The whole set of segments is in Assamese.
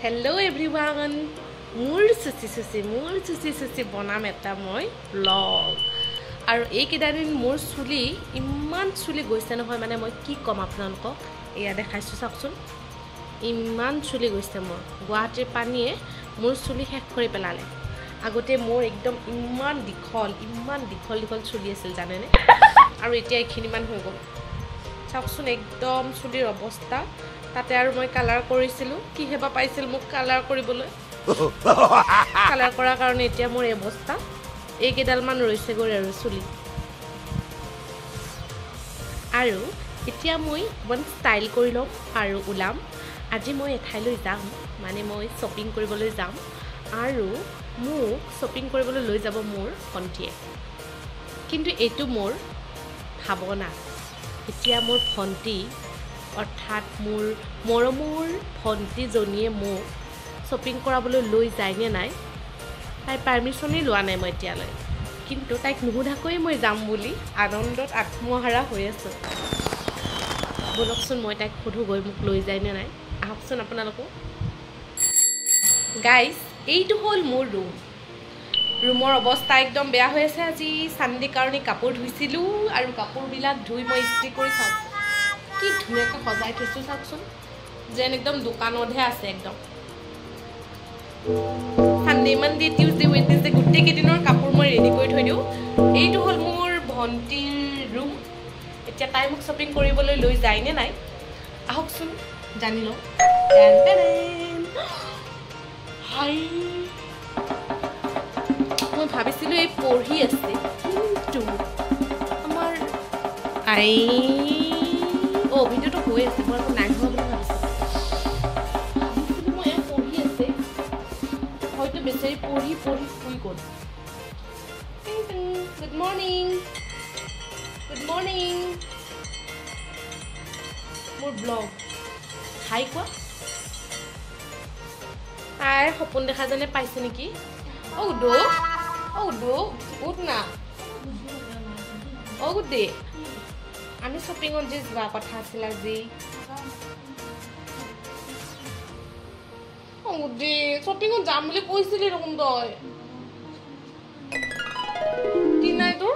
হেল্ল' এভৰিৱান, মোৰ চুচি চুচি মোৰ চুচি চুচি বনাম এটা মই ব্লগ। আৰু এইকেইটা দিন মোৰ চুলি ইমান চুলি গৈছে নহয়, মানে মই কি ক'ম আপোনালোকক, এয়া দেখাইছোঁ চাওকচোন, ইমান চুলি গৈছে মোৰ। গুৱাহাটীৰ পানীয়ে মোৰ চুলি শেষ কৰি পেলালে। আগতে মোৰ একদম ইমান দীঘল ইমান দীঘল দীঘল চুলি আছিল জানেনে, আৰু এতিয়া এইখিনিমান হৈ গ'ল। চাওকচোন একদম চুলিৰ অৱস্থা। তাতে আৰু মই কালাৰ কৰিছিলোঁ, কিহে বা পাইছিল মোক কালাৰ কৰিবলৈ, কালাৰ কৰাৰ কাৰণে এতিয়া মোৰ এই অৱস্থা। এইকেইডালমান ৰৈছেগৈ আৰু চুলি। আৰু এতিয়া মই অকণমান ষ্টাইল কৰি ল'ম আৰু ওলাম। আজি মই এঠাইলৈ যাম, মানে মই শ্বপিং কৰিবলৈ যাম, আৰু মোক শ্বপিং কৰিবলৈ লৈ যাব মোৰ ভণ্টীয়ে। কিন্তু এইটো মোৰ ভাৱনা, এতিয়া মোৰ ভণ্টী অৰ্থাৎ মোৰ মৰমৰ ভণ্টীজনীয়ে মোক শ্বপিং কৰাবলৈ লৈ যায়নে নাই তাইৰ পাৰ্মিশ্যনেই লোৱা নাই মই এতিয়ালৈ। কিন্তু তাইক নুসুধাকৈয়ে মই যাম বুলি আনন্দত আত্মহাৰা হৈ আছোঁ। ব'লকচোন মই তাইক সোধোঁ গৈ মোক লৈ যায়নে নাই। আহকচোন আপোনালোকো। গাইজ, এইটো হ'ল মোৰ ৰুম। ৰুমৰ অৱস্থা একদম বেয়া হৈ আছে। আজি চানডে কাৰণে কাপোৰ ধুইছিলোঁ, আৰু কাপোৰবিলাক ধুই মই ইস্ত্ৰি কৰি চাওঁ কি ধুনীয়াকৈ সজাই থৈছোঁ চাওকচোন, যেন একদম দোকানতহে আছে একদম। চানডে, মানডে, টিউজডে, ৱেডনেছডে গোটেইকেইদিনৰ কাপোৰ মই ৰেডি কৰি থৈ দিওঁ। এইটো হ'ল মোৰ ভণ্টিৰ ৰুম। এতিয়া তাই মোক শ্বপিং কৰিবলৈ লৈ যায়নে নাই আহকচোন জানি লওঁ। হাই, মই ভাবিছিলোঁ এই পঢ়ি আছে, কিন্তু আমাৰ আই অ' ভিডিঅ'টো হৈ আছে, মই আকৌ নাই হোৱা বুলি ভাবিছিলোঁ। ভাবিছিলোঁ মই এওঁ পঢ়ি আছে, হয়তো বেচেৰি পঢ়ি পঢ়ি শুই গ'ল। Good morning, good morning. মোৰ ব্লগ হাই কোৱা। তাইৰ সপোন দেখা যেনে পাইছে নেকি? অ' গুডু, অ' গুডু উঠ না। অ' গুডি, আমি শ্বপিঙত যে যোৱা কথা আছিল আজি। অ' গুডি, শ্বপিঙত যাম বুলি কৈছিলি দেখোন তই। কি নাই তোৰ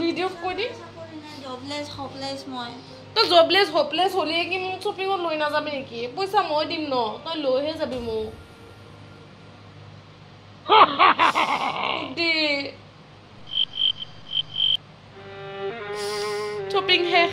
ভিডিঅ'ত কৈ দি। জবলেছ হপলেছ মই। তই জবলেছ হপলেছ হ'লিয়ে কি মোক শ্বপিঙত লৈ নাযাবি নেকি? পইচা মই দিম ন, তই লৈহে যাবি মোক। শ্বপিং শেষ,